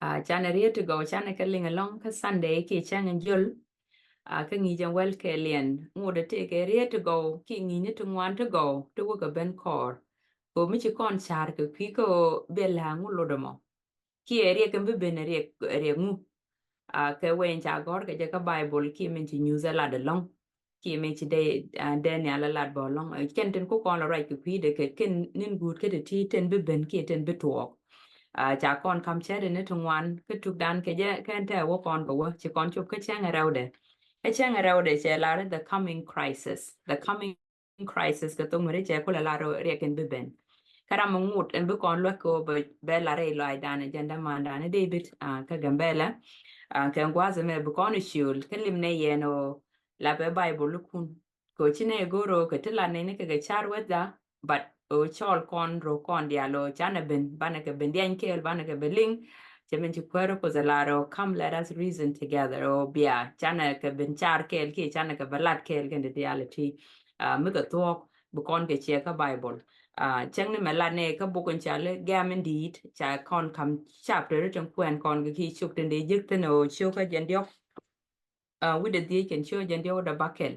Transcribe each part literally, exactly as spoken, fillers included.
Canɛ riet ti gɔw, canɛ kɛ liŋ ɛlɔŋ kä Sunday kiɛ cäŋ in jol. Kä ŋi̱i̱c ɛn wäl kɛɛliɛn ŋot ɛ tëëkɛ riet ti gɔw kiɛ ŋi̱i̱cni ti ŋuan ti gɔw ti wä kɛ ben kɔɔr. Kɛ ɣöö mi ci kɔn ca̱r kɛ kui̱ kä ɣöö bia la̱a̱ŋ ŋu lot ɛmɔ kiɛ riɛk in bi ben ɛ riɛk, riɛk ŋu. Kɛ wee in ca gɔ̱r kɛ jɛ kä Baibol kiɛ min ci nyuuth ɛ lat ɛlɔ̱ŋ kiɛ min ci dee, dee nhial ɛ lat bä ɛlɔ̱ŋ. Kɛn tin ku kɔn lɛ ruac kɛ kui̱dɛ kɛ kɛn ni̱n guut kä ti ti tin bi ben kiɛ tin bi tuɔɔk. Ca kɔn ka̱m cätdɛ ni ti ŋuan kä tukdan kɛ jɛ kɛn tɛ wä kɔn kɛ wä ci kɔn cop kä cäŋ ɛ rɛwdɛ. Ɛ cäŋ ɛ rɛwdɛ cɛ lar the coming crisis, the coming crisis kɛ thok Nuɛri cɛ kulɛ lar riɛk in bi ben. Kä ram mi ŋot in bi kɔn luäk kɛ ɣöö bɛ lar rɛy lɔaacdan ɛ jɛn dämandan ɛ David kä Gambɛla. Kɛ gua̱a̱th ɛmɛ bi kɔn ɛ ciöl kä lim nɛ yɛn ɣöö la bɛ Baibol ikun. Kɛ ɣöö ci nɛ go̱r ɣöö kɛ ti lat nɛni kɛ kɛ car wethda, but ɣöö cɔɔl kɔn ro̱o̱k kɔn diaal ɣöö canɛ ben, banɛ kɛ ben diany kɛɛl, banɛ kɛ ben liŋ. Cɛ min ci kuäär Kuoth ɛ lar ɣöö come let us reason together, ɣöö bia canɛ kɛ ben car kɛɛl kiɛ canɛ kɛ ben lat kɛɛl kɛn ti diaal ɛ ti. Mi kɛ thuɔ̱k bi kɔn kɛ ciɛ kä Baibol. Cäŋ ni mɛ lat nɛ kä buk in cɔali Gɛ̈m in Di̱i̱t, ca kɔn ka̱m chapter tin kuɛn kɔn kɛ ki cuk tin dee jek thin ɣöö cio̱kä jɛn diɔ̱k. Wi̱cdɛ dhieec kɛn cio̱k jɛn diɔ̱k wi̱cdɛ bäkɛl.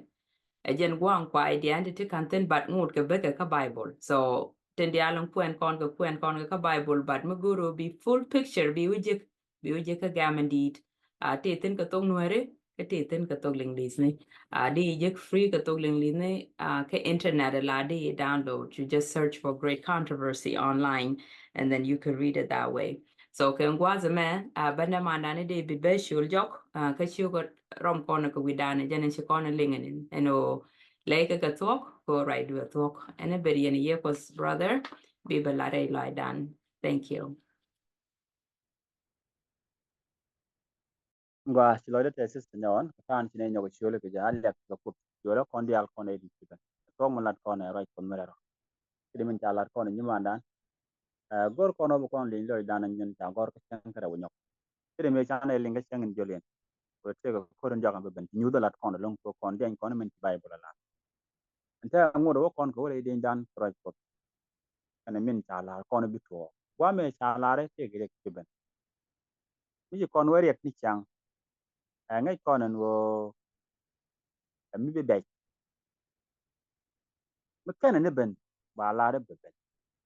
Ɛ jɛn gua̱a̱ŋ kuay diaal ti ti ka̱n thi̱n, but ŋot kɛ bäkɛ kä Baibol. So tin diaal in kuɛn kɔn kɛ kuɛn kɔn kɛ kä Baibol, but mi go̱r ɣöö bi full picture bi wä jek, bi wä jek kä Gɛ̈m in Di̱i̱t. Ti thi̱n kɛ thok Nuɛri kä ti thi̱n kɛ thok Liŋli̱thni. Di jek free kɛ thok Liŋli̱thni kä internet, la di download. You just search for Great Controversy online and then you can read it that way. So kɛ gua̱a̱th ɛmɛ bä nɛmandan ni David bɛ ciöl jɔk kä ciökɛ rɔm kɔn kɛ wi̱dan jɛn in ci kɔn liŋ ɛn ɣöö lɛy kɛ kɛ thuɔ̱k kɛ ɣöö ruacdu ɛ thuɔ̱k. Ɛn ɛ ber yɛn yɛ Kuoth brother bi bɛ lar rɛy lɔaacdan. Thank you. Gɔaa, ci lɔcdä tɛ sister Nyawan, kɛ ta̱a̱n ci nɛ nyɔk ciöl kɛ jɛ a liak kɛ Kuoth ciöl kɔn diaal kɔn ɛ di ci ben. Thuɔ̱k mi lat kɔn ɛ ruac Kuoth mi rɛl rɔ. Ci di min ca lat kɔn ɛ nyimandan. Go̱r kɔn ɔ bi kɔn liŋ lɔcdan ɛ nyin ca gɔ̱r kä cäŋ kɛ rɛw nyɔk. Ci di mi ca nɛ liŋ kä cäŋ in jol yɛn. Kɛ tëëkɛ ko̱r in jɔak in bi ben ci nyuuth ɛ lat kɔn ɛ lo̱ŋ kɛ kɔn diany kɔn min ci Baibol ɛ lat. Ɛn tɛ ŋot ɛ wä kɔn kɛ wä rɛy diɛnydan kɛ ruac Kuɔth. Kɛnɛ min ca lar kɔn bi tuɔɔk. Guamɛ ca lar tëëkɛ riɛk ci ben. Mi ci kɔn wä riɛk ni cäŋ. Ɛ ŋäc kɔn ɛn ɣöö ɛ mi bi bɛc. Mi kɛnɛ ni ben ba lar ɛ bi ben.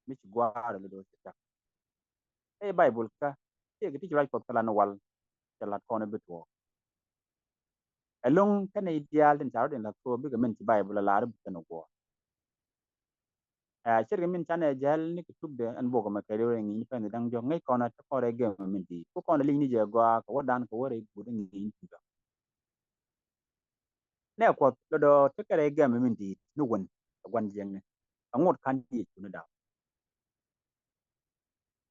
Mi ci gua̱a̱r ɛ lɛ do̱r ci cak. Ɛ Baibol kä tëëkɛ ti ci ruac Kuɔth kä lan wal. Cɛ lat kɔn bi tuɔɔk. Ɛlɔ̱ŋ kɛnɛ i̱ diaal tin ca rɔ̱diɛn la̱th kɛ ɣöö bikɛ min ci Baibol ɛ lar bi kɛn ɛ guɔ̱ɔ̱r. Ɛ ce̱tkɛ min canɛ jäl ni kɛ tukdɛ ɛn bok ɛmɛ kɛ riw rɛ ŋi̱i̱c ni pɛn da̱ŋ diɔ̱k ŋäc kɔn ɛ ti kɔn rɛ gɛm min di̱i̱t ku kɔn ɛ lic ni jɛ gɔaa kɛ wädan kɛ wä rɛ guut ɛ ŋi̱i̱c ni tukdɛ. Nɛ Kuɔth lɔ dɔ̱ ti kɛ rɛ gɛm min di̱i̱t ni wän ɛ gua̱n jiɛŋni ɛ ŋot ka̱n Yecu ni da̱a̱k.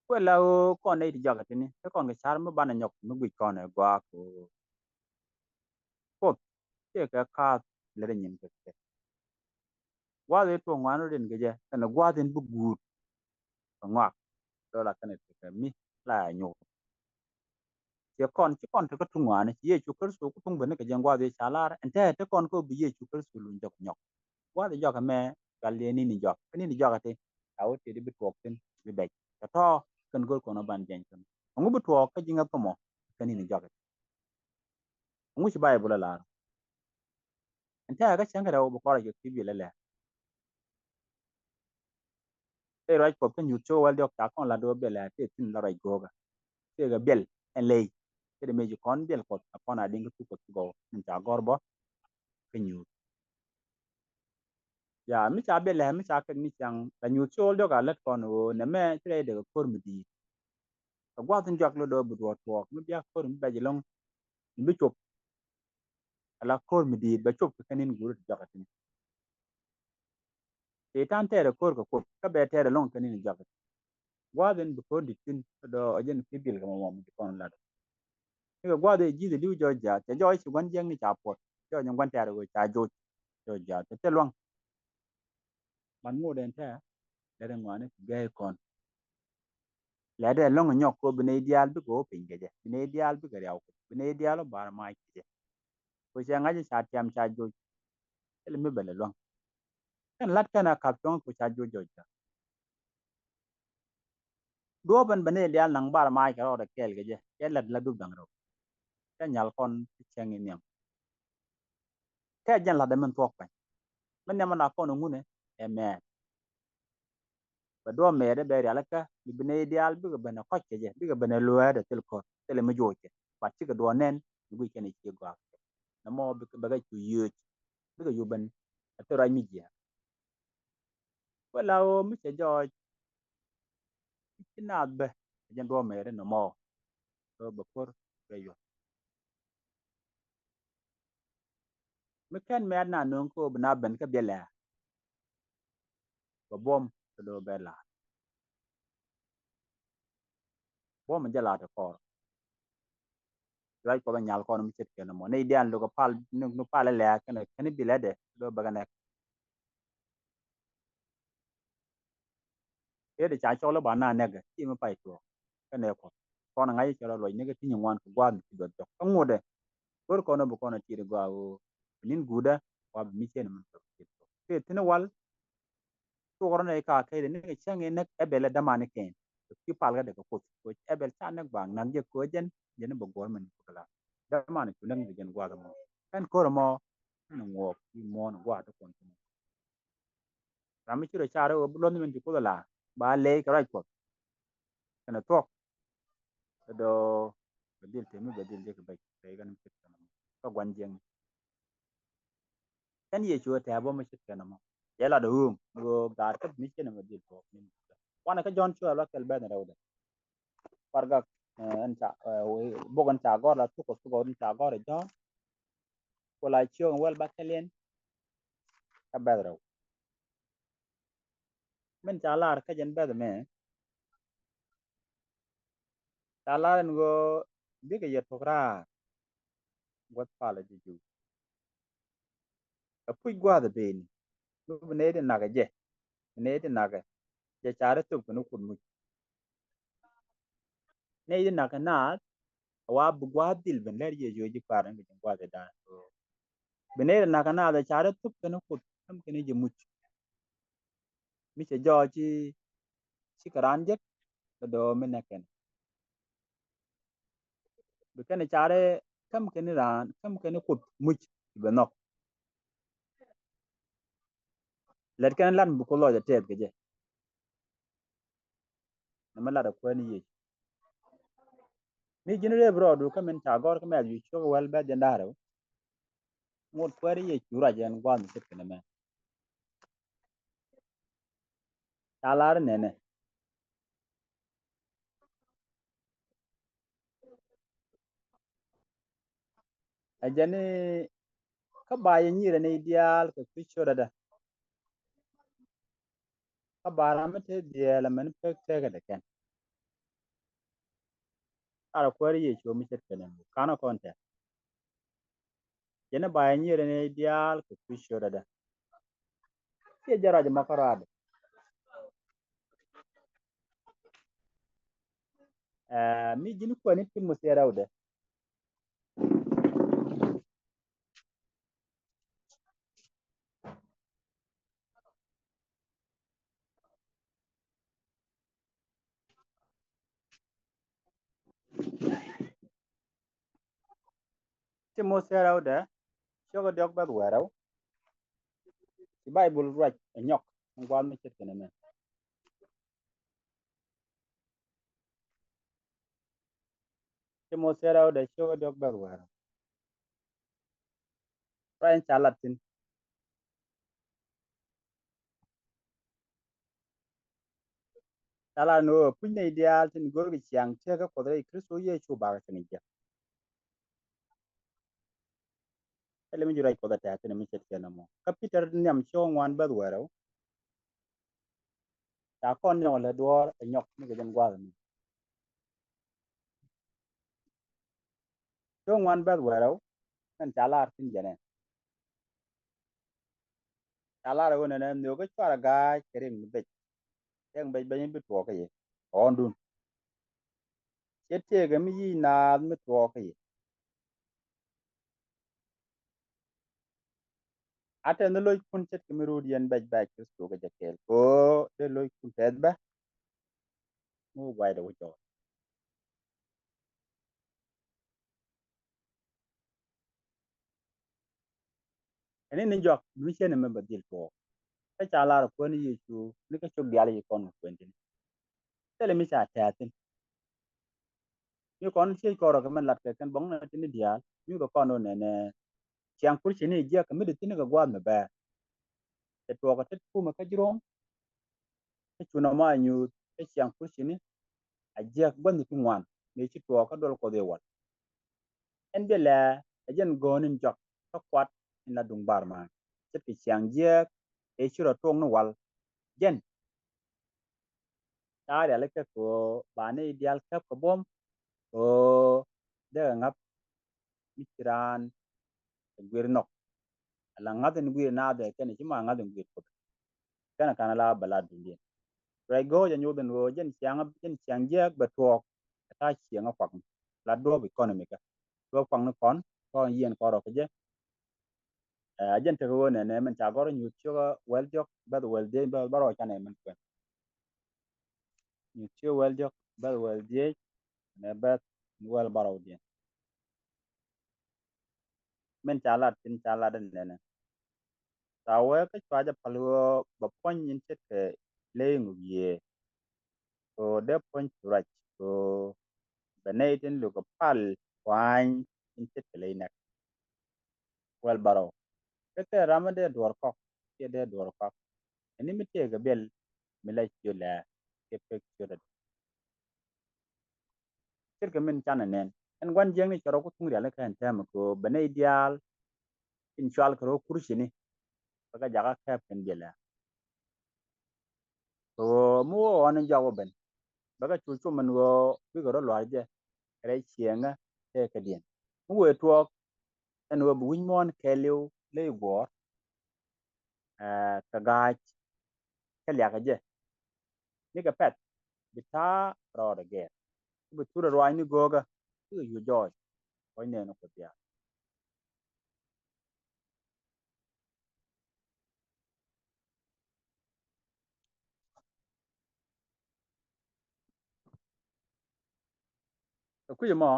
Kuɛ la ɣöö kɔn nɛy ti jɔak ɛ tini te kɔn kɛ car mi banɛ nyɔk mi guic kɔn ɛ gɔaa kɛ ɣöö Kuoth tëëkɛ kaath lät ɛ nyin kɛ kɛ. Gua̱a̱th ëë tuɔɔk ŋuan rot in kɛ jɛ kɛnɛ gua̱a̱th in bi guut kɛ ŋɔak. Dɔla kɛnɛ tekɛ mi la ya nyuur. Ciɛ kɔn ci kɔn tekɛ tuŋ ŋuani ci Yecu Kritho ku tuŋ beni kɛ jɛ gua̱a̱th ëë ca lar ɛn tɛɛ te kɔn kä bi Yecu Kritho luny jɔk nyɔk. Gua̱a̱th ɛ jɔak ɛmɛ cual yɛ ni̱n in jɔak kä ni̱n in jɔak ɛ ti ca wä tëë di bi tuɔɔk thin bi bɛc kɛ tɔ̱ kɛn go̱r kɔn ɔ ban jiɛny kɛn. Ɛŋu bi tuɔɔk kä ji̱ ŋäth kä mɔ kä ni̱n in jɔak ɛ ti. Ŋu ci Baibol ɛ lar. Ɛn tɛ̈ɛ̈ kä cäŋ kɛ rɛw bi kɔn rɔ jɛ ki biɛl ɛ lɛr. Tëë ruac Kuɔth kä nyuuth cio̱k wäl diɔ̱k ca kɔn lat do̱r biɛl ɛ tëë thi̱n la ruac go̱o̱kä. Tëë kɛ biɛl ɛn ley. Tëë dee mëë ci kɔn biɛl Kuɔth a kɔn a diŋ kä thuk Kuɔth ci gɔw min ca gɔ̱r bä kä nyuuth. Ya mi ca biɛl ɛ mi ca kɛk ni cäŋ la nyuuth cio̱k wäl diɔ̱k a lät kɔn ɣöö nɛmɛ ci rɛy dee kɛ ko̱r mi di̱i̱t. Kɛ gua̱th in jɔak lɔ dɔɔ bi duɔɔr tuɔɔk mi bia ko̱r mi bɛc ɛlɔ̱ŋ. Mi bi cop ala ko̱r mi di̱i̱t bɛ cop kɛ kɛn in guur ti jɔak ɛ tini. Cɛytan tɛɛrɛ ko̱r kɛ Kuoth kä bɛ tɛɛrɛ lɔŋ kɛn in jɔak ɛ tini. Gua̱th in bi ko̱r di̱t thin lɔ dɔɔ ɛ jɛn ki bil kɛ mɔmɔ mi ti kɔn lat. Ni kɛ gua̱th in ji̱th in li̱w jɔɔc jaat cɛ jɔɔc ci gua̱n jiɛk ni ca puɔt jɔɔc in gua̱n tɛɛrɛ wee ca joc. Jɔɔc jaat cɛ thil luaŋ. Man ŋot ɛn tɛɛ lɛt ɛn ŋɔaani kɛ gɛɛy kɔn. Lɛt ɛn lɔ̱ŋ nyɔk kɛ ɣöö bi nɛy diaal bikɛ wä piny kɛ jɛ, bi nɛy diaal bikɛ riaw kɛ jɛ, bi nɛy diaal wä bar mac kɛ jɛ. Kɛ cɛ ŋa̱c ca tiam ca joc. Thilɛ mi bɛ lɛ luaŋ. Kɛn la̱t kɛn a kap cuɔ̱ŋ kɛ ca joc jɔc ja̱. Duɔ̱ɔ̱p ɛn ben i̱ diaal naŋ bar mac kɛ rɔɔdɛ kɛɛl kɛ jɛ, cɛ lat la dup da̱ŋ rɛw. Cɛ nyal kɔn ti cäŋ i̱ nhiam. Kɛ jɛn latdɛ min thuɔ̱k pɛny. Min nhiam min a kɔn i̱ ŋunɛ ɛ mɛɛt. Bɛ duɔ̱ɔ̱p mɛɛt ɛ bɛ rialikä mi bi nɛy diaal bikɛ ben ɛ kɔc kɛ jɛ, bikɛ ben ɛ luɛɛt ɛ thil ko̱r, thilɛ mi joc kɛ. Bat cikɛ duɔ̱ɔ̱p nɛn mi guic kɛn i̱ ci gɔaa kɛ. Nɛmɔ bikɛ, bɛ kɛ cu yio̱o̱c, bikɛ cu ben ɛ thil ruac mi jiääk. Wä la ɣöö mi cɛ jɔɔc ci naath bä, ɛ jɛn duɔ̱ɔ̱p mɛɛt inɔ mɔ. Ɣöö bɛ ko̱r bɛ yuɔth. Mi kɛn mɛɛt na nööŋ kä ɣöö bi na ben kä biɛlɛ. Bɛ buɔ̱m kä do̱ bɛ la̱a̱t. Buɔ̱m jɛ la̱a̱t ɛ kɔr. Ruac Kuɔth ɛ nyal kɔn mi ce̱tkɛ nɔmɔ. Nɛy diaal lukɛ pal, ni, ni pal ilɛ kɛn, kɛn bi lɛ dɛ, do̱ bɛ kɛ nɛk. Ëë di ca cɔl i̱ ba na nɛk ɛ, ci mi pay tuɔɔk. Kɛn ɛ Kuɔth. Kɔn ɛ ŋa̱c cɔl i̱ luɔc ni kɛ ti nyin ŋuan kɛ gua̱a̱th mi ci duɔth jɔk. Kä ŋotdɛ. Go̱r kɔn ɛ bi kɔn ɛ ti̱i̱t i̱ gɔaa ɣöö bi ni̱n guutdä, wa bi mi cieen min thok ti̱i̱t thok. Kɛ thi̱n i̱ wal, Cuɔk rɔ nɛy ka kɛy dee ni kɛ cäŋ in näk Ebɛl ɛ dämani kɛn. Kɛ ki pal kä dee kɛ Kuoth. Kɛ Ebɛl ca näk ba na̱k jɛ kɛ jɛn, jɛn bɛ guɔ̱r mɛn kɛ la. Dämani cu näk ni kɛ jɛn gua̱a̱th mɔ. Kɛn ko̱r mɔ, ni ŋuɔk, ni muɔ̱ɔ̱n gua̱a̱th ti kuɔn ti mɔ. Ram mi ci rɔ car ɛ wä bi luɔ̱th ni mɛn ci Kuoth ɛ la. Ba lɛy kɛ ruac Kuɔth. Kɛn ɛ thuɔ̱k. Kɛ dɔɔ bɛ dhil tëë mi bɛ dhil jek kɛ bɛc kɛ kɛn mi ce̱tkɛ nɔmɔ kä gua̱n jiäkni. Kɛn Yecu ɛ tɛ̈ɛ̈ bä mi ce̱tkɛ nɔmɔ. Yɛ lat ɛ ɣööŋ mi ɣöö gaat kä mi ce̱t nɔmɔ dhil tuɔɔk ni. Wanɛ kä Jɔ̱ɔ̱n cuɛ lua̱k kɛl bɛ̈th rɛwdɛ. Warɛgak, eh, ɛn ca, eh, bok ɛn ca gɔ̱r la thuk kɛ thuk ɛn ca gɔ̱r ɛ Jɔ̱ɔ̱n. Ku la ciök ɛn wäl ba kɛl yɛn kä bɛ̈th rɛw. Min ca lar kä jɛn bɛ̈th mɛ. Ca lar ɛn ɣöö bikɛ yɛ tok raar. Gua̱th palä ji̱ Juu. Ɛ puc gua̱a̱th ɛ beni. Mi bi nɛy ti nak ɛ jɛ. Bi nɛy ti nak ɛ jɛ carɛ thop kɛn Kuoth muc. Nɛy ti nak ɛ naath. Ɛ wa bi gua̱a̱th dhil ben lɛr Yecu ji̱ kpa̱a̱r ɛn kɛ jɛ gua̱a̱th ɛ da̱a̱n. Bi nɛy ti nak ɛ naath ɛ carɛ thop kɛn Kuoth. Ɛm kɛn jɛ muc. Mi cɛ jɔɔc ci, cikɛ raan jek kɛ dɔɔ mi nɛk kɛn. Bi kɛn carɛ käm kɛn raan, käm kɛn Kuoth muc bɛ nhɔk. Lɛt kɛn lat mi bi Kuoth lɔcdɛ tɛth kɛ jɛ. Nɛ mi lat ɛ kuɛn Yecu. Mi ji̱n rep rɔɔdu kä min ca gɔr kä mɛth yu cuk wäl bɛth jɛn da̱rɛ. Ŋot kuɛɛr Yecu ruac ɛn gua̱a̱th mi ce̱tkɛ nɛmɛ. Ca lar nɛnɛ. Ɛ jɛn ni kä ba yɛ nyirɛ ni diaal kɛ kui̱ ciötdä. Kä ba ram mi te dhiɛɛl ɛmɛn pek tekɛ dɛ kɛn. Karɛ kuäär Yecu mi ce̱tkɛ nɛmɛ kanɛ kɔn tɛth. Jɛn ni ba yɛ nyirɛ ni diaal kɛ kui̱ ciötdä. Ciɛ jɛ ruac mɔ kä ruaadɛ. Ɛɛ, mi ji̱n kuäär ni Timothi rɛwdɛ. Timothi rɛwdɛ, ciökä diɔk bɛth wɛrɛw. Ci Baibul ruac ɛ nyɔk in gua̱a̱th mi ce̱tkɛ nɛmɛ. Timothi rɛwdɛ ciökä diɔk bɛth wɛrɛw. Ruac in ca lat thi̱n. Ca lat ni ɣöö puc nɛy diaal tin görkɛ ciaŋ tëëkä Kuɔth rɛy Kritho Yecu bakɛ cieŋ jiäk. Thilɛ mi ji̱ ruac Kuɔth ɛ tɛ̈ɛ̈k thi̱n mi ce̱tkɛ nɔmɔ. Kä Pi̱tɛr nhiam ciökä ŋuan bäth wärɛw. Ca kɔn nyɔk lɛ duɔ̱ɔ̱r ɛ nyɔk mi kɛ jɛn gua̱a̱th mi. Ciökä ŋuan bäth wärɛw. Kɛn ca lar thi̱n jɛnɛ. Ca lar ɣöö nɛnɛ nhöökä cuarɛ ga̱a̱c kɛ riɛk mi bec. Riɛk mi bec ben bi tuɔɔk kä yɛ ɣɔ̱ɔ̱ndun. Cɛ tëëkɛ mi yic naath mi tuɔɔk kä yɛ. A tɛth ni lo̱ckun ce̱tkɛ mi ruut yɛn bɛc bɛc Kritho kɛ jɛ kɛɛl kɛ ɣöö dee lo̱ckun tɛth bä. mi wä gua̱cdɛ wä jɔɔk. Ɛn ni jɔak mi cien ɛmɛ bɛ dhil tuɔɔk. Kä ca lar kuäär ni Yecu ni kä cuk diaal ci kɔn kɛ kuɛn thin. Thilɛ mi ca tɛ̈ɛ̈ thi̱n. Mi kɔn thiec kɔn rɔ kɛ mɛn lat kɛ kɛn bɔŋ ni tin diaal mi kɛ kɔn wä nɛnɛ. Ciaŋ Kurcini jiɛk kɛ mi di thi̱n kɛ gua̱a̱th mi bɛɛr. Cɛ tuɔɔk kɛ tet kumɛ kä ji̱ Rom. Kä cu nɔmɔ a nyuuth kä ciaŋ Kurcini a jiɛk gua̱thni ti ŋuan ni ci tuɔɔk kä duɔl Kuɔth i̱ wal. Ɛn biɛ lɛ ɛ jɛn go̱o̱n in jɔak kä kuat in la duŋ bar man ce̱tkɛ ciaŋ jiɛk ëë ci rɔ tuɔɔk ni wal. Jɛn ta̱a̱ riali kɛ kɛ ɣöö ba ni diaal käp kɛ buɔ̱m kɛ ɣöö dee kɛ ŋa̱p mi ci raan kɛ guir nhɔk. Ala ŋa̱th in guir naath ɛ kɛn ci ma ŋa̱th in guir Kuoth. Kɛn kan la bɛ la duŋdiɛn. Ruac go̱o̱c a nyuuth in ɣöö jɛn ciaŋ, jɛn ciaŋ jiɛk bɛ tuɔɔk. Ɛ ta̱a̱ ciaŋ a kuak ni la duɔ̱ɔ̱p economy kä duɔ̱ɔ̱p kuak ni kɔn kɔn yiɛn kɔn rɔ kɛ jɛ. Ɛ jɛn tekɛ ɣöö nɛnɛ mɛn ca gɔr nyuuth ciök wäl diɔk bɛth wäl dhiec bɛth bärɔw canɛ mɛn kuɛn. Nyuuth ciök wäl diɔk bɛth wäl dhiec nɛ bɛth wäl bärɔw diɛn. Min ca lat tin ca lat in nɛnɛ. Ca wee kä cua jɛ pal ɣöö bɛ puɔ̱ny in ce̱tkɛ ley ŋuk yiëë. Kɛ ɣöö dee puɔ̱ny cu ruac kɛ ɣöö bɛ nɛy tin lukɛ pal pua̱ny in ce̱tkɛ ley nɛk. Wäl bärɔw. Kä thil ram mi dee duɔ̱ɔ̱r kɔk kiɛ dee duɔ̱ɔ̱r kɔk. Ɛn ni mi tëëkɛ biɛl mi la ciöt lɛ kiɛ pek ciöt adɛ. Ce̱tkɛ min canɛ nɛn ɛn gua̱n jiäkni cɛ rɔ ku thuŋ rial ni kɛn tɛmɛ kɛ ɣöö bɛ nɛy diaal in cual kɛ rɔ Kurcini. Bɛ kɛ jakä kɛp kɛn biɛl ɛ kɛ ɣöö mi wä ɣɔn in jɔak wä ben bɛ kɛ cu cum ɛn ɣöö bikɛ rɔ lua̱r jɛ rɛy cieŋä tëë kädiɛn. Mi wëë tuɔɔk ɛn ɣöö bi wi̱c muɔ̱ɔ̱n kɛɛliw ley guɔ̱ɔ̱r kɛ ga̱a̱c kɛ liakä jɛ. Nikɛ pɛ̈th bi ta̱a̱ rɔɔdɛ gɛɛr bi thurɛ ruaacni go̱o̱kä bikɛ yuc jɔɔc. Kɔc nɛɛni Kuoth diaal. Kɛ kui̱c ɛmɔ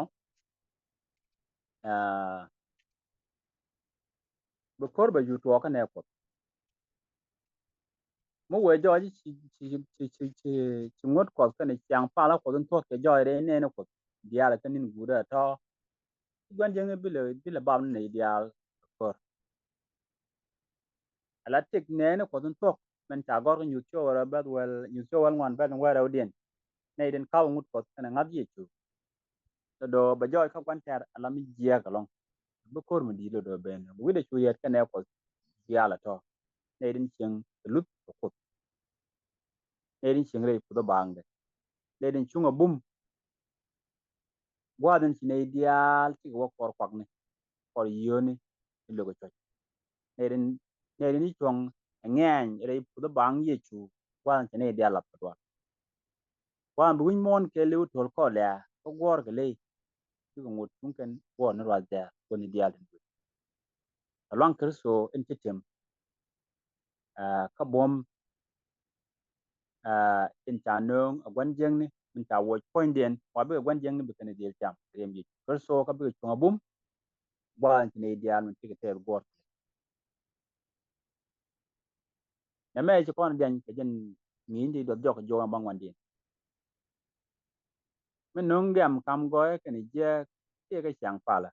bi ko̱r bɛ yuc tuɔɔkä nɛ Kuoth. Mi wëë jɔɔc ci ci ci ci ci ci ŋuɔ̱t Kuɔth kɛnɛ ciaŋ palä Kuɔth in thuɔ̱k kɛ jɔɔc rɛy nɛɛni Kuoth diaal kä ni̱n guut ɛ tɔ̱. Gua̱n jiäkni bilɛ bilɛ bap ni nɛy diaal kɛ ko̱r. Ala tik nɛɛni Kuɔth in thuɔ̱k mɛn ca gɔ̱r kä nyuth ciöwä rɛw bɛth wäl nyuth ciöwä wäl ŋuan bɛth in wäl rɛwdiɛn. Nɛy tin ka̱w ŋut Kuɔth kɛnɛ ŋa̱th Yecu. Lɔ do̱ bɛ jɔɔc kä gua̱n tɛr ala mi jiääk ɛlɔ̱ŋ. Bi ko̱r mi di̱i̱t lɔ do̱ ben wi̱cdɛ cu yɛt kɛnɛ Kuɔth diaal ɛ tɔ̱. Nɛy tin cieŋ kɛ luth kɛ Kuoth. Nɛy tin cieŋ rɛy puth ɛ baaŋdɛ. Nɛy tin cuŋ ɛ bum. Gua̱a̱th in ci nɛy diaal cikɛ wä kɔr kuakni kɔr yio̱o̱ni. Ilök ɛ cuɔ̱c nɛy rin nɛy rin i̱ cuɔ̱ŋ ɛ ŋɛ̈ny rɛy puth ɛ baaŋ Yecu. Gua̱a̱th in ci nɛy diaal lath kɛ dual. Gua̱a̱th in bi wi̱c muɔ̱ɔ̱n kɛɛliw to̱l kɔn lɛ̈ɛ̈ kä guɔ̱ɔ̱r kɛ ley. Bikɛ ŋot cuŋ kɛn guɔ̱ɔ̱r ni ruath dɛɛr kuäär ni diaal tin duël. Ɛ luaŋ Kritho in ci ti̱em kä buɔ̱m in ca nööŋ ɛ gua̱n jiäkni min ca wuɔc puɔ̱nydiɛn wa bikɛ gua̱n jiäkni bi kɛn dhil tiam riɛm Yecu Kritho kä bikɛ cuŋ a bum. Gua̱a̱th in ci nɛy diaal min cikɛ tɛth guɔ̱ɔ̱r. Nɛmɛ ci kɔn diany kɛ jɛn ŋi̱i̱c ti duɔth jɔk kɛ jiɔk ɛn baŋ wandiɛn. Mi no̱o̱ŋ gɛm kam gɔɔyä kɛnɛ jiɛk tiɛ kɛ ciaŋ palä.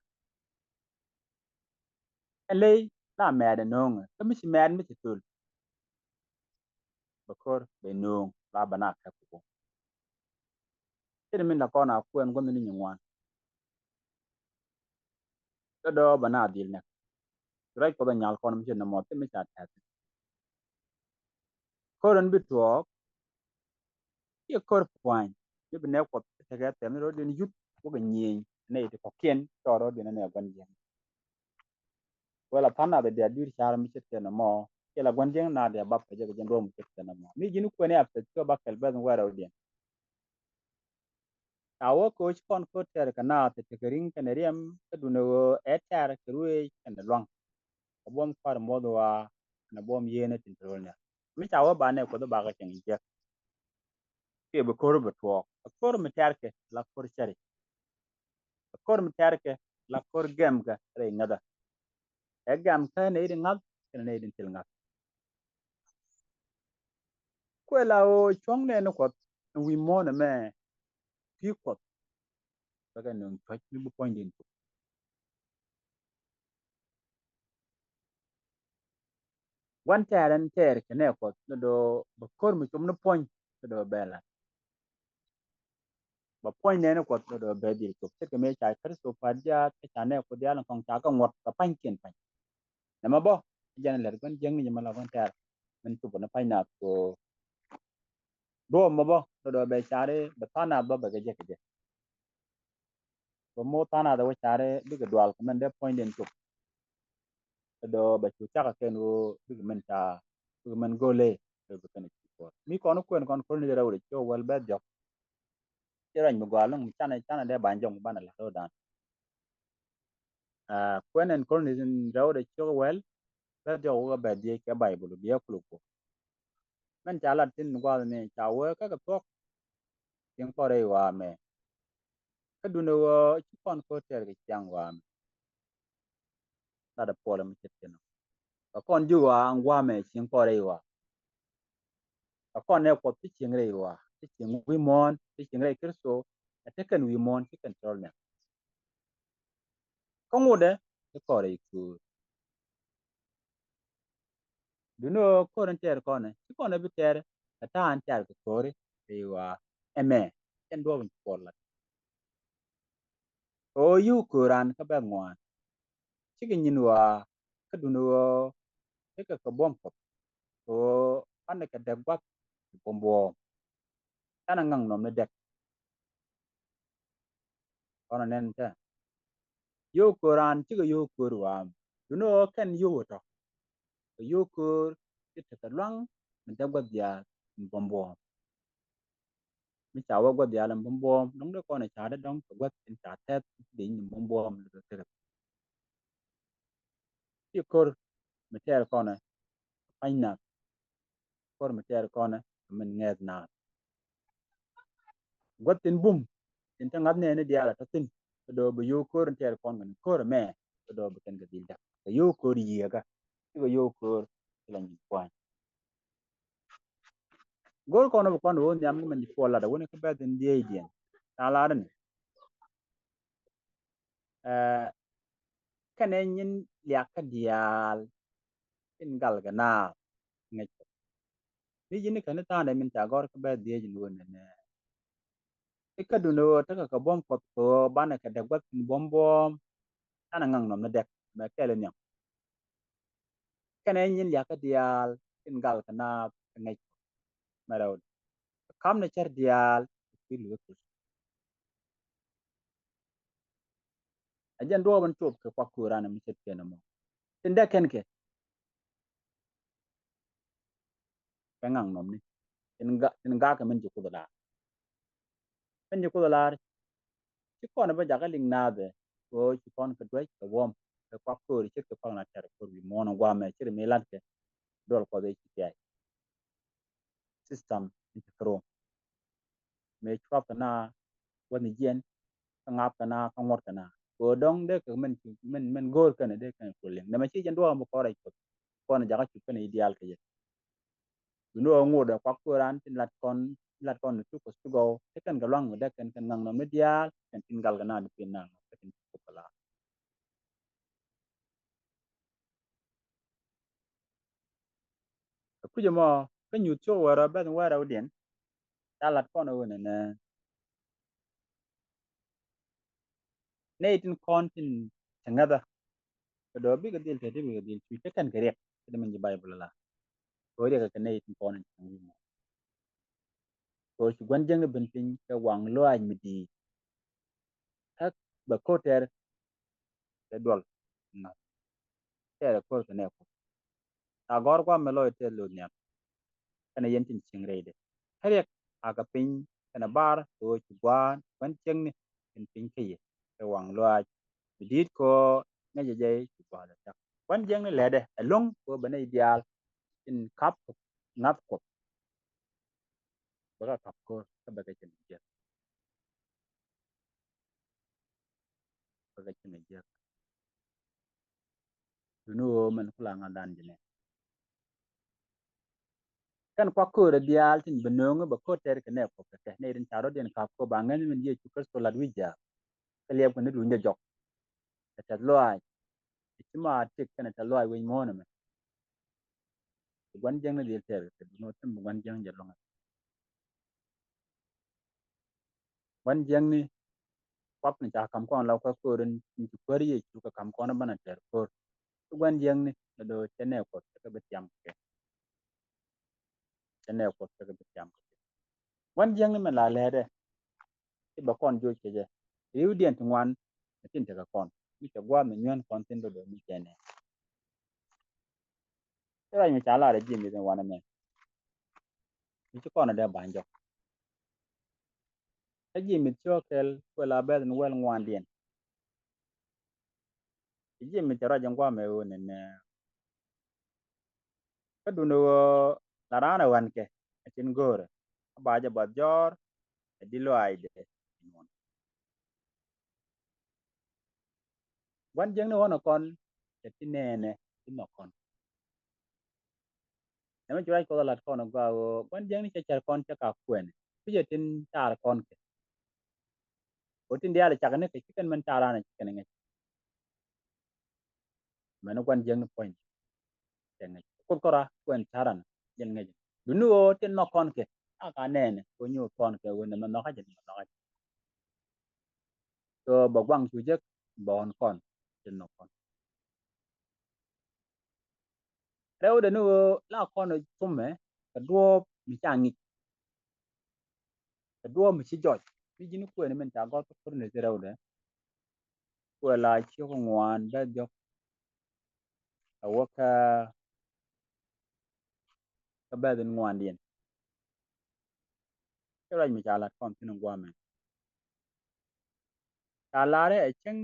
Ɛn ley la mɛɛt ɛ no̱o̱ŋɛ kä mi ci mɛɛt mi ci thöl. Bɛ ko̱r bɛ no̱o̱ŋ la bɛ na kɛp kɛ kuɔ̱ŋ. Cini min la kɔn a kuɛn guɔ̱n ni nyin ŋuan. Kä dɔɔ bɛ na dhil nɛk. Ruac Kuɔth a nyal kɔn mi ci nɔmɔ thim mi ca tɛth. Ko̱r in bi tuɔɔk. Ciɛ ko̱r pua̱ny mi bi nɛk Kuɔth tekɛ thɛm ni ro̱diɛn yuth wä kɛ nyieny nɛy ti kɔ̱kiɛn tɔɔr ro̱diɛn nɛ gua̱n jiäkni. Wala tha̱a̱ŋ nath ɛ diaal dui̱r ca̱r mi ce̱tkɛ nɔmɔ kiɛ la gua̱n jiäkni nath ɛ bap kɛ jɛ kɛ jɛn duɔ̱ɔ̱m mi ce̱tkɛ nɔmɔ mi ji̱n kuɛn i̱ Apɛth kɛ bak kɛl bɛth in wɛɛr rɛwdiɛn. Ca wä koc kɔn ko̱r tɛr kɛ naath tekɛ ri̱ŋ kɛnɛ riɛm kä duundɛ ɣöö ɛ tɛr kɛ ruëëc kɛnɛ lua̱ŋ. Kɛ buɔ̱m kua̱r muɔth ɣɔaa kɛnɛ buɔ̱m yieenä tin te ro̱l nhial. Mi ca wä banɛ Kuoth bakɛ cieŋ jiäk. Kiɛ bi ko̱r bi tuɔɔk kɛ Ko̱r mi tɛ̈rkɛ la ko̱r cäri. Ko̱r mi tɛ̈rkɛ la ko̱r gɛmkɛ rɛy ŋäthä. Ɛ gɛm kä nɛy ti ŋa̱th kɛnɛ nɛy ti thil ŋa̱th. Kuɛ la ɣöö cuɔ̱ŋ nɛɛni Kuɔth ɛn wi̱i̱ muɔ̱ɔ̱n ɛmɛ, pi̱i̱ Kuɔth bɛ kɛ nöŋ cuɔ̱c mi bi puɔ̱nydin tuk. Gua̱n tɛɛr ɛn tɛɛr kɛ nɛ Kuɔth ni do̱ bɛ ko̱r mi com ni puɔ̱ny ni do̱ bɛ la̱t. Bɛ puɔ̱ny nɛɛni Kuɔth ni do̱ bɛ dhil cop. Ce̱tkɛ mëë ca Kritho pa̱t jiaath kä ca nɛ Kuoth diaal in kɔŋ ca kɛ ŋuɔ̱t kɛ pa̱nykiɛn pa̱ny. Nɛmɛ bä jɛn lɛt gua̱n jiäkni jɛ mɛ la gua̱n tɛɛr min cop ni pa̱ny naath kɛ ɣöö duɔ̱ɔ̱p mɔ bä ni do̱ bɛ cari bɛ tha̱a̱ŋ naath bä bɛ kɛ jek kɛ jɛ. Bɛ mo̱o̱k tha̱a̱ŋ naath ɛ wä cari bikɛ dual kɛ mɛn dee puɔ̱nydiɛn cop. Ɛ dɔ̱ bɛ cu cak ɛ kɛn ɣöö bikɛ mɛn ca bikɛ mɛn go̱o̱lɛ. Bɛ bɛ kɛn cu kuɔth mi kɔn kuɛn kɔn ko̱r ni rɛw rɛ ciök wäl bɛ dhiɔk. Ci rɔny mi gɔaa lo̱ŋ mi canɛ canɛ dee ba̱ny jɔŋ banɛ la̱t ro̱o̱dan. Kuɛn ɛn ko̱r ni rɛw rɛ ciök wäl bɛ dhiɔk wä bɛ dhiec kɛ Baibul biɛ kuluk kuɔ. Mɛn ca lat thi̱n gua̱a̱th ni ca wee kä kɛ thuɔ̱k. Cieŋ kɔn rɛy ɣɔaa mɛ. Kä duundɛ ɣöö ci kɔn ko̱r tɛɛr kɛ ciaŋ ɣɔaa mɛ. Lat ɛ puɔl ɛmɛ ce̱tkɛ nɔ. Kɛ kɔn ji̱ ɣɔaa ɛn gua̱a̱ mɛ cieŋ kɔn rɛy ɣɔaa. Kɛ kɔn nɛ Kuɔth ti cieŋ rɛy ɣɔaa ti cieŋ wi̱i̱ muɔ̱ɔ̱n ti cieŋ rɛy Kritho. Ɛ te kɛn wi̱i̱ muɔ̱ɔ̱n ci kɛn cɔl nɛ. Kä ŋotdɛ ti kɔrɛ i̱ köör. Duundɛ ɣöö ko̱r in tɛɛr kɔnɛ ci kɔnɛ bi tɛɛr kɛ ta̱a̱ in tɛɛr kɛ kööri. Ri ɣɔaa ɛmɛ cɛn duɔ̱ɔ̱p in ci puɔl lat. Ɣöö yio̱w köör raan kä bɛ̈th ŋuan. Cikɛ nyin ɣɔaa kä duundɛ ɣöö tekɛ kɛ buɔ̱m Kuɔth. Ɣöö banɛ kɛ dɛk gua̱th kɛ buɔ̱m buɔ̱ɔ̱m. Canɛ ŋaŋ nɔm ni dɛk. Kɔn ɛ nɛn tɛ yio̱w köör raan cikɛ yio̱w köör waam. Duundɛ ɣöö kɛn yio̱w ɛ tɔ̱ kɛ yio̱w köör ci tekɛ lua̱ŋ mi dɛk gua̱th diaal mi buɔ̱m buɔ̱ɔ̱m. Mi ca wä gua̱th diaal mi buɔ̱m buɔ̱ɔ̱m dɔ̱ŋ dee kɔn ɛ ca dee dɔ̱ŋ kɛ gua̱th in ca tɛth dee nyin buɔ̱m buɔ̱ɔ̱m lɛ tekɛ. Ci ko̱r mi tɛɛr kɔnɛ pa̱ny nath. Ko̱r mi tɛɛr kɔnɛ min ŋɛth naath. Gua̱th tin bum tin te ŋa̱th nɛɛni diaal a tɔ thi̱n. Kɛ do̱o̱ bi yio̱w ko̱r in tɛɛr kɔn kɛn ko̱r ɛmɛ kɛ do̱o̱ bi kɛn kɛ dhil däk kɛ yio̱w ko̱r yiëëkä. Cikɛ yio̱w ko̱r ci la nyin pua̱ny. Go̱o̱r kɔn bi kɔn ɣöö nhiam ni mɛn ci puɔl lat a wuni kä bɛth in dhiecdiɛn. Ca lat ni kɛnɛ nyin liakä diaal in gal kɛ naath ŋäc kɛ. Ni ji̱n kɛn ni tha̱a̱ŋdɛ min ca gɔ̱r kä bɛth dhiec in ɣöö nɛnɛ. I̱ kä duundɛ ɣöö tekɛ kɛ buɔ̱m Kuɔth kɛ ɣöö banɛ kɛ dɛk gua̱th in buɔ̱m buɔ̱ɔ̱m. Canɛ ŋaŋ nɔm ni dɛk mɛ kɛl in nhiam. Kɛnɛ nyin liakä diaal in gal kɛ naath kɛ ŋäc kɛ. Mɛ rɛw kɛ kam ni cär diaal kɛ kui̱ luth kɛ. A jɛn duɔɔp in cop kɛ kuak kööran mi ce̱tkɛn ɛmɔ. Tin dee kɛn kɛ kɛ ŋaŋ nɔmni. Tin ga, tin gakɛ min ci Kuoth lar. Min ci Kuoth lar ci kɔn bä jakä liŋ naath ɛ kɛ ɣöö ci kɔn kɛ duec kɛ buɔ̱m kɛ kuak köör ce̱tkɛ kuak na tɛr ko̱r wi̱i̱ muɔ̱ɔ̱n guamɛ ci ri mi latkɛ duɔl Kuɔth ɛ ci thia̱a̱c. System in ci kɛ rom mëë cuap kɛ na wäth ni jiɛn kä ŋap kɛ na kä ŋuɔt kɛ na kɛ ɣöö dɔ̱ŋ dee kɛ min min min go̱o̱r kɛn dee kɛn kul liŋ. Nɛmɛ ci jɛn duɔɔk mi kɔn rɛc Kuɔth kɔn jakä cup kɛn i̱ diaal kɛ jɛ. Duundɛ ɣöö ŋot ɛ kuak kööran tin lat kɔn lat kɔn ni tuk kɛ cugɔw te kɛn kɛ luaŋ mi dee kɛn kɛn ŋaŋ nɔm ni diaal kɛn tin gal kɛ na di pin na ŋɔk kɛ tin cuk kɛ la. Kɛ kui̱c ɛmɔ kä nyuuth cok wärä bɛth in wärä wä diɛn ca lat kɔn ɛ ɣöö nɛnɛ. Nɛy tin kɔn tin cɛ ŋäthä kɛ dɔ̱ bikɛ dhil te ti bikɛ dhil cuc te kɛn kɛ riɛk kɛ di min ji̱ Baibul la. Kɛ riɛk kɛ nɛy tin kɔn in cɛ ŋäthä. Kɛ ci gua̱n jiäkni ben piny kɛ waŋ lɔaac mi di̱i̱t. Kä bɛ ko̱r tɛɛr kɛ duɔl ŋa̱th tɛɛr kɛ ko̱r kɛ nɛɛku. Ca gɔ̱r gua̱a̱m mi lɔc tɛth lo̱th nhiam. Kɛnɛ yɛn tin cieŋ rɛydɛ kä riɛk a kɛ piny kɛnɛ bar kɛ ɣöö ci gua̱a̱n gua̱n ciekni tin piny kä yɛ kɛ waŋ lɔaac mi di̱i̱t kɛ ɣöö ŋäcɛ jɛ ci gua̱a̱n lɛ cak. Gua̱n jiäkni lɛtdɛ ɛlɔ̱ŋ kɛ ɣöö bɛ nɛy diaal tin kap ŋa̱th Kuɔth. Bɛ kɛ kap ko̱r kä bɛ kɛ cɛ ni jiɛth. kɛ kɛ cieŋ ɛ jiäk. Duni ɣöö mɛn kula ŋa̱thdan ji̱ nɛ kɛn kuak köörä diaal tin bɛ nööŋä bɛ ko̱r tɛr kɛ nɛ Kuɔth kɛ kɛ nɛ rin ca rɔ̱diɛn ka̱p köp ba ŋäth min Yecu Kritho lat wi̱c jaak. Kɛ liɛp kɛ ni duun jɛ jɔk kɛ tɛth lɔaac. Kɛ ci ma tik kɛn tɛth lɔaac wec muɔ̱ɔ̱n ɛmɛ. Gua̱n jiäkni dhil tɛr kɛ duni ɣöö tin bi gua̱n jiäkni jɛ luäŋ. Gua̱n jiäkni Kuɔth ni ca ka̱m kɔn la kuäär köör in ci kuäär Yecu kɛ ka̱m kɔn banɛ tɛr köör. Ti gua̱n jiäkni ni do̱ cɛ nɛ Kuɔth cɛ kɛ bi tiam kɛ. Cɛ nɛ Kuɔth cɛ kɛ bi tiam kɛ. Gua̱n jiäkni mɛ la lɛɛtɛ. Ti bɛ kɔn joc kɛ jɛ riwdiɛn ti ŋuan. Ni tin tekɛ kɔn mi cɛ gua̱a̱th mi nyuɛn kɔn thin do̱do̱ mi cɛ nɛ. Ti ruac mi ca lar ɛ ji̱ mi thin wanɛ mɛ. Mi ci kɔn ɛ dee ba̱ny jɔk. Kä ji̱ mi̱th cio̱o̱k kɛl kuɛ la bɛth ni wɛl ŋuandiɛn. Ji̱ mi̱th cɛ ruac in gua̱a̱mɛ ɣöö ni nɛ kä duni ɣöö la raan ɛ ɣän kɛ a cin go̱o̱rɛ. A ba jɛ bath jɔ̱ɔ̱r ɛ di lɔaacdɛ. Gua̱n jiäkni ɣɔ̱n ɛ kɔn cɛ ti nɛɛnɛ ti nhɔk kɔn. Nɛmɛ ci ruac Kuɔth a lat kɔn ɛ gɔaa ɣöö gua̱n jiäkni cɛ cär kɔn cɛ ka kuɛɛni. Pi cɛ tin car kɔn kɛ ɣöö tin diaal cakɛ ni kɛ ci kɛn mɛn car an ci kɛn ŋäc. Mɛn gua̱n jiäkni puɔ̱ny cɛ ŋäc Kuoth kɔra kuɛn car an jɛn ŋäc. Duni ɣöö tin nhɔk kɔn kɛ a ka nɛɛnɛ kɛ ɣöö nyuuth kɔn kɛ ɣöö nɛmɛ nhɔkä jɛ nɛmɛ nhɔkä jɛ. So bɛ guaŋ cu jek bɛ ɣɔn kɔn tin nhɔk kɔn. Rɛwdɛ ni ɣöö la kɔn thumɛ kɛ duɔ̱ɔ̱p mi ca ŋic. Kɛ duɔ̱ɔ̱p mi ci jɔc mi ji̱n kuëëni min ca gɔ̱r kä Korinth rɛwdɛ. Kuɛ la ciök ŋuan bɛth jɔk. Ɛ wä kä kä bɛth in ŋuandiɛn. Cä ruac mi ca lat kɔn thi̱n in gua̱a̱mɛ. Ca larɛ ɛ cäŋ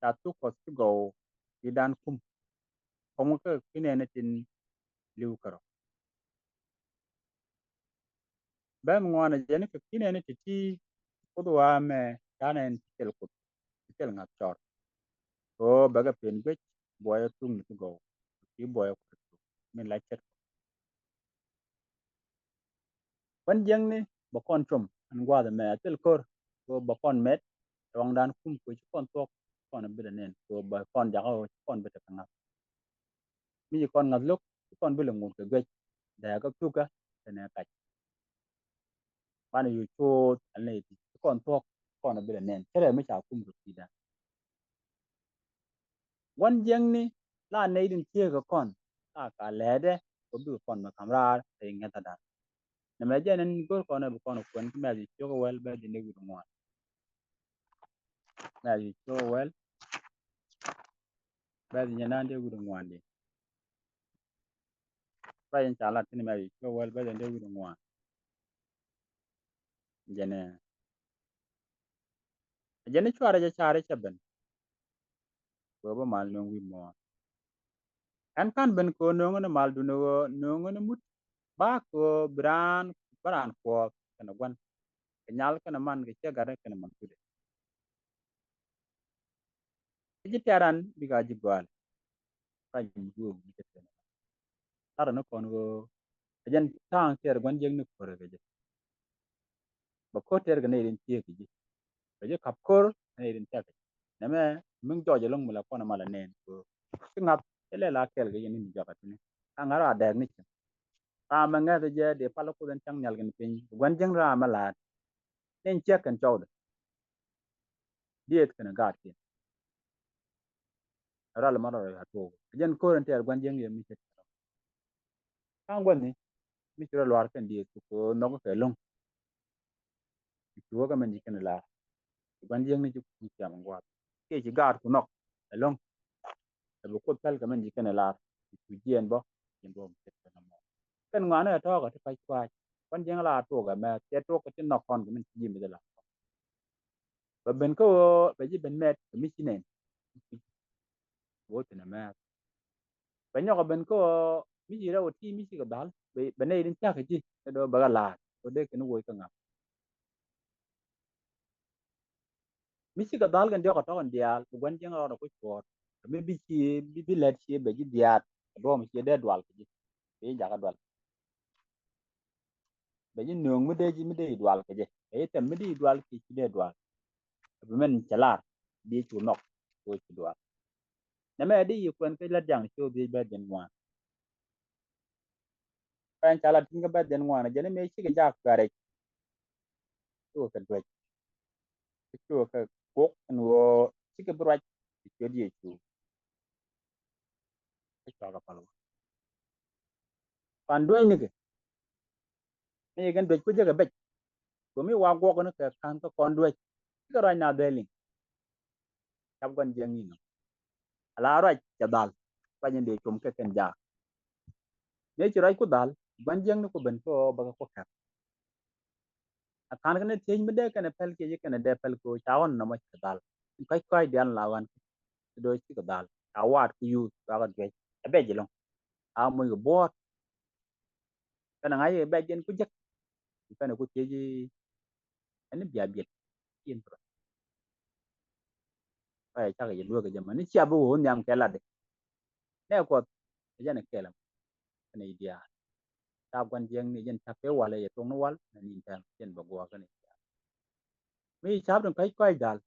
ca thuk Kuɔth ci gɔw i̱dan kum. Kɔm kä kinɛni tin li̱w kärɔ. Bɛn ŋuan ɛ jɛn kɛ kinɛni ti ti Kuoth wa̱a̱ mɛ canɛ in ti thil Kuoth ti thil ŋa̱th cɔr. Kɛ ɣöö bɛ kɛ pen guec buɔyɛ thuk ni ti gɔw ti buɔyɛ Kuɔth thuk min la ce̱t. Gua̱n jiäkni bɛ kɔn com ɛn gua̱a̱th ɛmɛ a thil ko̱r kɛ ɣöö bɛ kɔn mɛt. Ruaŋdan kum kɛ ɣöö ci kɔn thuɔ̱k kɔn bi dɛ nɛn kɛ ɣöö bɛ kɔn jakä ɣöö ci kɔn bi tekɛ ŋa̱th. Mi ci kɔn ŋa̱th lo̱k ci kɔn bi lɛ ŋut kɛ guec dɛɛkä thukä kɛnɛ kac. Banɛ yo̱c coth ɛn lɛ ti ci kɔn thuɔ̱k kɔn bi lɛ nɛn cärɛ mi ca kum kɛ kui̱dan. Gua̱n jiäkni la nɛy din thieekä kɔn la ka lɛɛdɛ kɛ bikɛ kɔn mɛ ka̱m raar kɛ iŋɛthädan. Nɛmɛ jɛn ɛn go̱r kɔn ɛ bi kɔn kuɛn kä Mɛthiw ciök wäl bɛth jiɛn dee wi̱r ŋuan. Mɛthiw ciök wäl bɛth jiɛn dee wi̱r ŋuan di. Ruac in ca lat thi̱n Mɛthiw ciök wäl bɛth jiɛn dee wi̱r ŋuan. Jɛn ɛ jɛn i̱ cuarɛ jɛ carɛ cɛ ben. Wee bä mal nööŋ wi̱i̱ muɔ̱ɔ̱n. Ɛn ka̱n ben kɛ ɣöö nööŋä ni mal duni ɣöö nööŋä ni mut ba kɛ ɣöö bi raan bä raan kuɔɔth kɛnɛ gua̱n kɛ nyal kɛnɛ man kɛ ciɛ gat kɛnɛ man kudɛ. Kä ji̱ tɛ̈ran bikɛ a ji̱ gɔaal. Ka̱ny mi guuk mi cɛ tɛn. Larɛ ni kɔn ɣöö kɛ jɛn tha̱a̱ŋ tɛɛr gua̱n jiäkni ko̱rɛ kɛ jɛ. Bɛ ko̱r tɛɛr kɛ nɛy rin thieek kɛ ji̱. Bɛ ji̱ ka̱p ko̱r kɛ nɛy rin thieek kɛ jɛ. Nɛmɛ mi jɔɔc ɛlɔ̱ŋ mi la kɔn ɛmɛ la nɛn kɛ ɣöö ci ŋa̱th cɛ lɛ la kɛɛl kɛ jɛ ni mi jɔak a tini. Ka ŋa̱th a dɛɛk ni cɛ. Ram mɛ ŋäth jɛ dee pal Kuoth in cäŋ nhial kɛn piny. Gua̱n jiäkni ram mɛ la̱a̱t. Ni in ciek kɛn cɔwdɛ. Dieth kɛn gaatkiɛn. Ral mɛ rɔ rɔ ya tuɔɔk. Jɛn ko̱r in tɛɛr gua̱n jiäkni yɛ mi cɛ. Ka̱n gua̱n ni mi ci rɔ luaar kɛn dieth kɛ ko̱r nhɔk kɛ lo̱ŋ. Ci wä kɛ mɛn ji̱ kɛn la̱a̱t. Gua̱n jiäkni ci kuc ciam gua̱a̱th kiɛ ci gaat ku nhɔk ɛlɔ̱ŋ. Ɛ bi Kuoth päl kɛ mɛn ji̱ kɛn la̱a̱t. Ci cu jiɛɛn bä jiɛn bä mi cɛ kɛn mɔ. Kɛn ŋuanɛ ɛ tɔ̱ɔ̱k ɛ ti pa̱c kua̱a̱c. Gua̱n jiäkni la tuɔɔk ɛ mɛ cɛ tuɔɔk kɛ ti nhɔk kɔn kɛ mɛn ci ji̱ mi dhi la. Bɛ ben kä ɣöö bɛ ji̱ ben mɛt kɛ mi ci nɛn. Wä thin ɛ mɛ. Bɛ nyɔk ɛ ben kä ɣöö mi ci rɛw ɛ ti mi ci kɛ dhal bɛ nɛy din cak kɛ ji̱ kɛ do̱ bɛ kɛ la̱a̱t kɛ dee kɛn woc kä ŋa̱th. Mi cikɛ dhal kɛn diɔ̱k ɛ tɔ̱ kɛn diaal, bi gua̱n jiäŋ rɔɔdɛ ku cuɔ̱ɔ̱r. Kɛ mi bi ci, bi, bi lät ci bɛ ji̱ diaat, kɛ duɔ̱ɔ̱m ci dee dual kɛ ji̱. Bi jakä dual. Bɛ ji̱ nööŋ mi dee ji̱, mi dee ji̱ dual kɛ jɛ. Bɛ ji̱ tɛm mi dee ji̱ dual kɛ ci dee dual. Bi mɛn cɛ lar, bi cu nhɔk, kɛ ci dual. Nɛmɛ di yi kuɛn kɛ lät jaŋ ci wä bi bɛ jɛn ŋuan. Pɛn ca lat tin kä bɛ jɛn ŋuan, jɛn mi cikɛ jak kuɛrɛ. Ci wä kɛ duec. Ci wä kɛ kok ɛn wä cikɛ bi ruac. Ci wä di cu. Kɛ cua kɛ pal wä. Pan duec ni kɛ. Mi kɛn duec ku jɛ kɛ bec. Kɛ mi wa guɔk ni kɛ kan kä kɔn duec. Cikɛ ruac na dhɛliŋ. Cap gua̱n jiäŋ ni nɔ. Ala ruac cɛ dhal. Ruac in dee com kɛ kɛn jaak. Mëë ci ruac ku dhal, gua̱n jiäkni ku ben kä ɣöö bä kɛ ku kɛp. A ka̱n kɛn thiec mi dee kɛn pɛl kiɛ ci kɛn dee pɛl kɛ ɣöö ca ɣɔn nɔmɔ cɛ dhal. Kɔc kɔc diaal la ɣɔn kɛ do̱ cikɛ dhal. Ca waat ku yuuth, ca kɛ duec. Ɛ bɛc ɛlɔ̱ŋ. A moc kɛ buɔ̱ɔ̱t. Kɛn ŋa̱c kɛ bɛc jɛn ku jek. Kɛn ku thiec ɛn bia biɛt. Cin tɔ. Ɛ cakɛ jɛ lueek kɛ jɛ mɛn. Ni cia bi wä nhiam kɛ latdɛ. Nɛ Kuɔth, ɛ jɛn ɛ kɛl ɛmɔ. Kɛn i̱ diaal. Ca gua̱n jiäkni jɛn ca pee wal ɛ yɛ tuɔ̱ŋni wal, nɛ ni tɛm, jɛn bɛ guɔ̱ɔ̱r kɛn i̱ diaal. Mi cap tin kɔc kɔc dhal.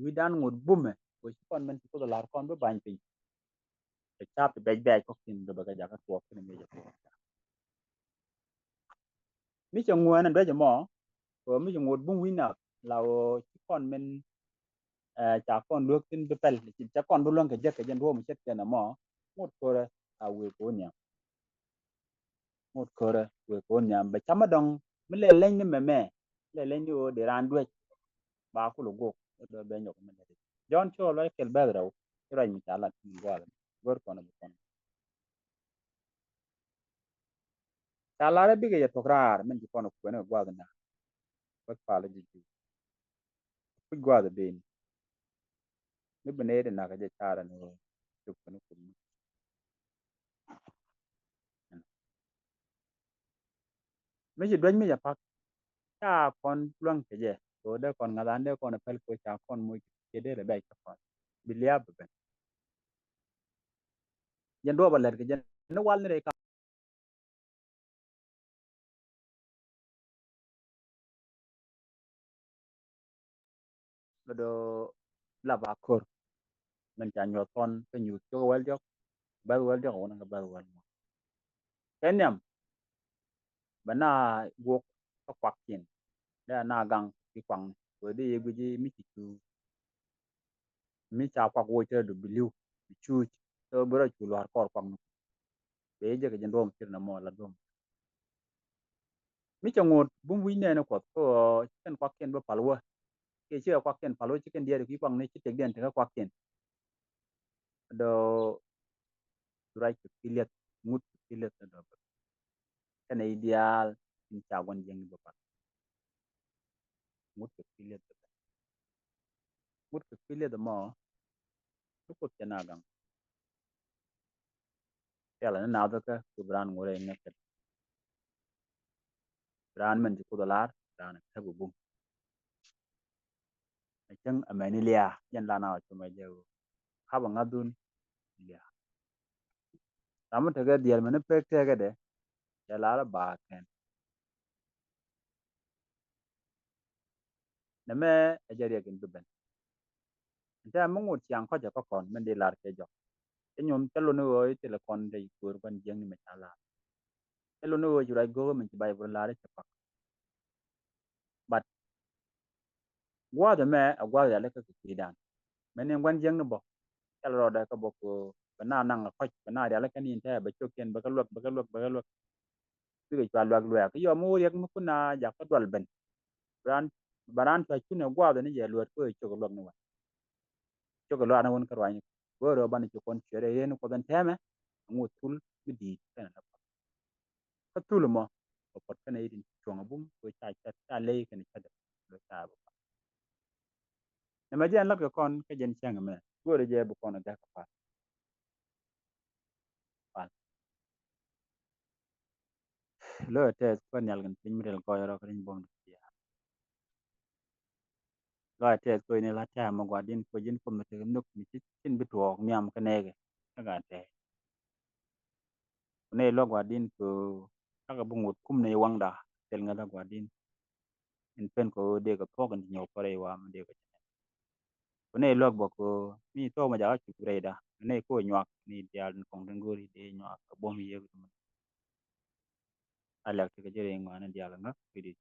Wi̱dan ŋot bumɛ, wä ci kɔn mɛn ci Kuoth ɛ la̱r kɔn bi ba̱ny piny. Kɛ cap ti bɛc bɛc kɔk tin bɛ kɛ jakä tuɔɔk kɛn mi jɛ tuɔɔk. Mi cɛ ŋuɛn ɛn duec ɛmɔ, kɛ mi cɛ ŋot bum wi̱c nak, la wä ci kɔn mɛn, ɛ, ca kɔn luäk tin bi pɛl, ca kɔn bi luäŋ kɛ jek kɛ jɛn duɔ̱ɔ̱m ce̱tkɛn ɛmɔ, ŋot körɛ a wëë kɛ wä nhiam. Ŋot körɛ wëë kɛ wä nhiam, bɛ camä dɔ̱ŋ, mi lɛ leny ni mɛmɛ, lɛ leny ni ɣöö dee raan duec, ba kul guɔk, dee bɛ nyɔk mi lɛ. Jɔ̱ɔ̱n cɔɔl ruac kɛl bɛth rɛw, ci ruac mi ca lat mi gua̱a̱th, go̱r kɔn bi kɔn. Ca lar ɛ bikɛ yɛ tok raar min ci kɔn kuɛn ɛ gua̱a̱th na. Bä pal ji̱ ji̱. Kuc gua̱a̱th ɛ ben. Mi bi nɛy di nak ɛ jɛ carɛ ni wä. Cop kɛn kum. Mi ci duec mi ca pak. Ca kɔn luaŋ kɛ jɛ. Kɛ wä dee kɔn ŋa̱th an dee kɔn ɛ pɛl kɛ wä ca kɔn moc kɛ dee rɛ bɛc kɛ kɔn. Bi lia̱a̱ bi ben. Jɛn duɔ̱ɔ̱p ɛ lɛt kɛ jɛn ni wal ni rɛy ka. Bɛ dɔ la ba kor. Mɛn ca nyuɔth kɔn kä nyuuth cok wɛl jɔk. Bɛth wɛl jɔk wun kä bɛth wɛl mɔ. Kɛ nhiam. Bɛ na guɔk kä kuak cin. Dee na gaŋ ki kuaŋ. Wee di yɛ guici mi ci cu. Mi ca kuak woc te du bi li̱w bi cuuc. Te bi rɔ cu lua̱r kɔr kuak nu. Bɛ jɛ kɛ jɛ duɔm cir na mɔ la duɔm. Mi cɛ ŋot bum wi̱c nɛɛni Kuɔth kä ɣöö ci kɛn kuak kiɛn bä pal wä. Kiɛ ci kɛ kuak kiɛn pal wä ci kɛn diɛɛr ki kuak ni ci tëkdiɛn tekä kuak kiɛn. Dɔ durac kɛ ki liɛth ŋut kɛ ki liɛth dɔ bä. Kɛn i̱ diaal in ca gua̱n jiäkni bä pal. Ŋut kɛ ki liɛth bä pal. Ŋut kɛ ki liɛth mɔ. Ti Kuoth cɛ na gaŋ. Thilɛ ni naath kä ku bi raan ŋuɔrɛ ŋäc kɛ. Bi raan min ci Kuoth lar, bi raan käp bum. Ɛ cäŋ amäni liaa, jɛn la na wa cumɛ jɛ ɣöö. Kap a ŋa̱thun liaa. Ram mi tekɛ diɛɛl mɛni pek tɛkɛ dɛ, cɛ lar a ba kɛn. Nɛmɛ ɛ jɛ riɛk in bi ben. Ɛn tɛmɛ mi ŋot ciaŋ kɔcɛ kä kɔn min di lar kɛ jɔk. Cɛ nyuɔn cɛ luni ɣöö i̱ thilɛ kɔn dee i̱ kuäär gua̱n jiäkni mɛ ca lar. Cɛ luni ɣöö ci ruac go̱o̱k min ci Bayböl lar i̱ cɛ pak. But gua̱a̱th ɛmɛ ɛ gua̱a̱th rialikä kɛ kui̱dan. Mɛn in gua̱n jiäkni bä. Cɛ lɛ rɔɔdɛ kä bä kɛ bɛ na naŋ ɛ kɔc bɛ na rialikä ni in tɛmɛ bɛ cio̱kiɛn bɛ kɛ luäk bɛ kɛ luäk bɛ kɛ luäk. Bikɛ cua luak luɛɛk. Kä yɔm mi wä riɛk mi kun a jakä dual ben. Bɛ raan, bɛ raan cua cun ɛ gua̱a̱th ni jɛ luäät kä ɛ cok ɛ luak ni wä. Cok ɛ luak ni wä ni kä ruacni. Go̱o̱rɛ ɔ banɛ cok kɔn cuɛ rɛ yeen Kuɔth ɛn tɛmɛ. Ɛŋu thul mi di̱i̱t kɛn ɛ lɛ Kuɔth. Kä thul ɛmɔ. Ɛ Kuɔth kɛn ɛ yit in cuɔ̱ŋ ɛ bum kɛ ca cɛ ca ley kɛn ɛ cɛ dɛ. Lɛ ca ɛ bɛ Kuɔth. Nɛmɛ jɛ ɛn lat kɛ kɔn kä jɛn cäŋ ɛmɛ. Go̱o̱rɛ jɛ bi kɔn ɛ gɛk kɛ pal. Pal. Lo̱ ɛ tɛth kuɛ nhial kɛn piny mi rɛl gɔɔy rɔ kɛ riny buɔ̱m ni cia. Lɔaac tɛth kɛ ɣöö ni la tɛ̈ɛ̈ mɔ Gua̱di̱n kɛ ɣöö ji̱n Kuoth mi tekɛ nhök mi ci, /cin bi tuɔɔk nhiam kä nɛɛkɛ. Kä gat tɛɛth. Ku nɛy luäk Gua̱di̱n kɛ ɣöö cakɛ bi ŋot kum ni waŋda thil ŋäthä Gua̱di̱n. In pen kɛ ɣöö dee kɛ thuɔ̱k in ti nyɔk kɔ rɛy wa̱a̱ mi dee kɛ jɛ nɛn. Ku nɛy luäk bä kɛ ɣöö mi thok mɛ jakä cuk rɛyda, nɛy kɔ nyuak ni diaal in kɔŋ tin go̱o̱ri dee nyuak kɛ buɔ̱m Yecu. A lɛk ti kɛ ji̱ rɛy ŋɔaani diaal ŋäk kɛ di.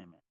Amen.